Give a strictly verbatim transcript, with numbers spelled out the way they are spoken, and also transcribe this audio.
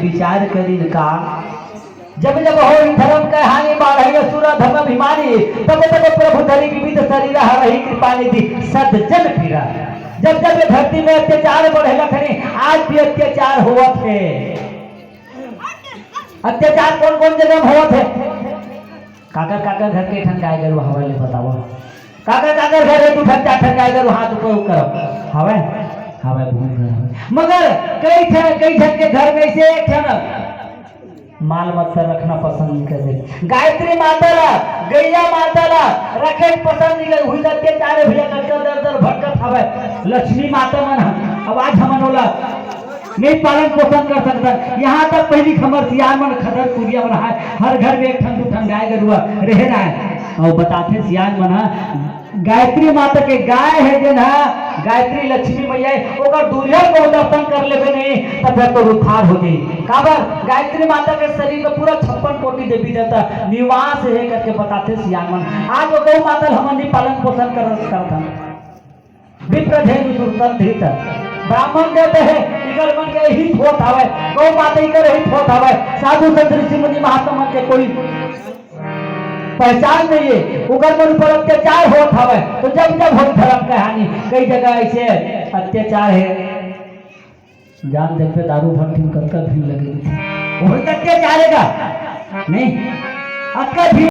विचार करिन का, जब जब होई धर्म के हानि, बाढ़ई असुर अधम अभिमानी, तब तब प्रभु धरि विविध शरीर, हरहि कृपा निधि सत जन पीरा। जब जब ये धरती में अत्याचार बढ़े लखनी, आज भी अत्याचार होवत हे। अत्याचार कौन कौन जगह में होवत हे? काकर काकर घर के ठन गाय गरु हवय ले बतावव। काकर काकर घर एक ठन चार ठन गाय गरु हाथ ऊपर करो। हवय? हवय, बहुत घर हवय। मगर कई ठन, कई झन के घर में से एक ठन माल मत्ता रखना पसंद नहीं करते। गायत्री माता ला, गैया माता ला रखे पसंद नहीं करते। हुई अत्याचार हे भैया, कतका दर दर भटकत हवय। लक्ष्मी माता मन ह, अब आज हमन ओला नहीं पालन पोषण कर सकथन। यहाँ तक पहिली हमर सियान मन खदर कुरिया मन हाय, हर घर में एक ठन दू ठन गाय गरुवा रहे ना। अउ बताथे सियान मन ह, गायत्री माता के गाय हे जेन ह, गायत्री लक्ष्मी मैया हे, ओकर दूरिहा के दर्शन कर लेबे नहीं, तब तोर उद्धार हो जाही। काबर? गायत्री माता के शरीर में पूरा छप्पन कोटि देवी देवता निवास हे करके बताथे सियान मन। आज वो गौ माता ल हमन नहीं पालन पोषण कर, करथन। विप्रधेनु सुरतंत्रित। ब्राह्मण देवता हे, इकर मन के हित होत हवय, गौ माता इकर हित होत हवय, साधु संत ऋषि मुनि महात्मा मन के कोई पहचान नहीं हे, उकर मन ऊपर अत्याचार होत हवय। तो जब जब होई धर्म के हानि, कई जगह ऐसे अत्याचार हे, जान देखबे दारू भट्टी में कतका भीड़ लगे रहिथे, ओहू अत्याचार हे का? नहीं, अतका भीड़